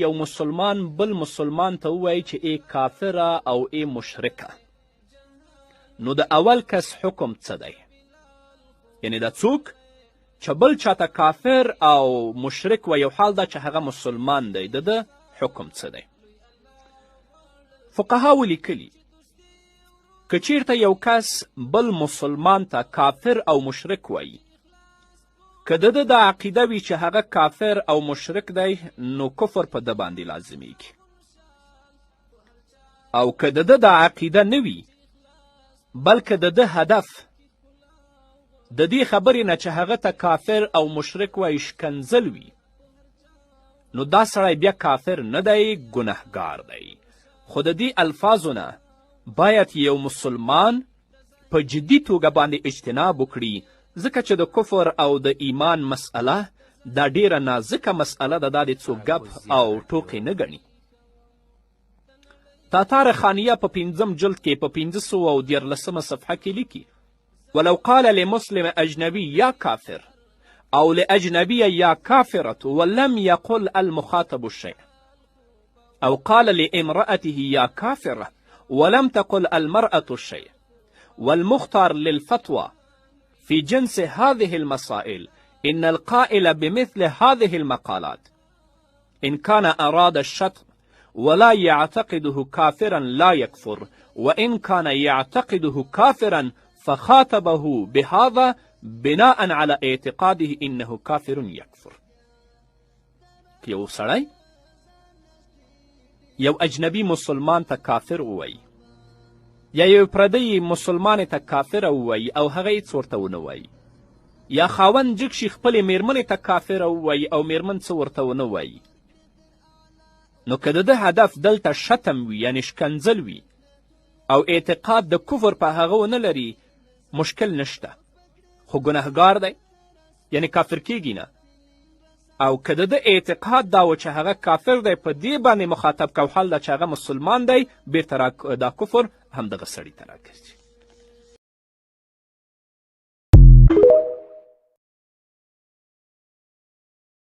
یو مسلمان بل مسلمان ته ووایي چې ای کافره او ای مشرکه، نو د اول کس حکم څه دی؟ یعنې دا څوک چې بل چاته کافر او مشرک وایي، حال دا چې هغه مسلمان دی، د ده حکم څه دی؟ فقهاو لیکلي که چیرته یو کس بل مسلمان ته کافر او مشرک وایي، که د ده دا عقیده وي چې هغه کافر او مشرک دی، نو کفر په ده باندې لازمیږي، او که د ده دا عقیده نه وي بلکه د ده هدف د دې خبرې نه چې هغه ته کافر او مشرک وایي شکنځل وي، نو دا سړی بیا کافر نه دی، ګنهګار دی. خو د دې الفاظو نه باید یو مسلمان په جدي توګه باندې اجتناب وکړي، ځکه چې د کفر او د ایمان مسئله دا ډیره نازکه مسئله ده، دا د څوک ګپ او ټوقې نه ګڼي. تاتار خانیه په 5 جلد کې په 513 صفحه کې لیکي: ولو قال لمسلم اجنبي یا کافر او لأجنبي یا کافرة ولم يقل المخاطب شيء، أو قال لامرأته يا كافرة ولم تقل المرأة شيء، والمختار للفتوى في جنس هذه المسائل إن القائل بمثل هذه المقالات إن كان أراد الشتم ولا يعتقده كافرا لا يكفر، وإن كان يعتقده كافرا فخاطبه بهذا بناء على اعتقاده إنه كافر يكفر. یو سړی یو اجنبي مسلمان ته کافر ووایي یا یو پردی مسلمان ته کافر ووایي او هغه هیڅ ورته ونه وایي، یا خاوند جګ شي خپلې میرمنې ته کافر ووایي او میرمن څه ورته ونه وایي، نو که د ده هدف دلته شتم وي، یعنې شکنځل وي، او اعتقاد د کفر په هغه ونه لري، مشکل نشته، خو ګنهګار دی، یعنې کافر کیږي نه. او که د ده اعتقاد دا و چې هغه کافر دی، په دې باندې مخاطب که، حال دا چې هغه مسلمان دی، بیرته دا کفر همدغه سړي ته راګرځي.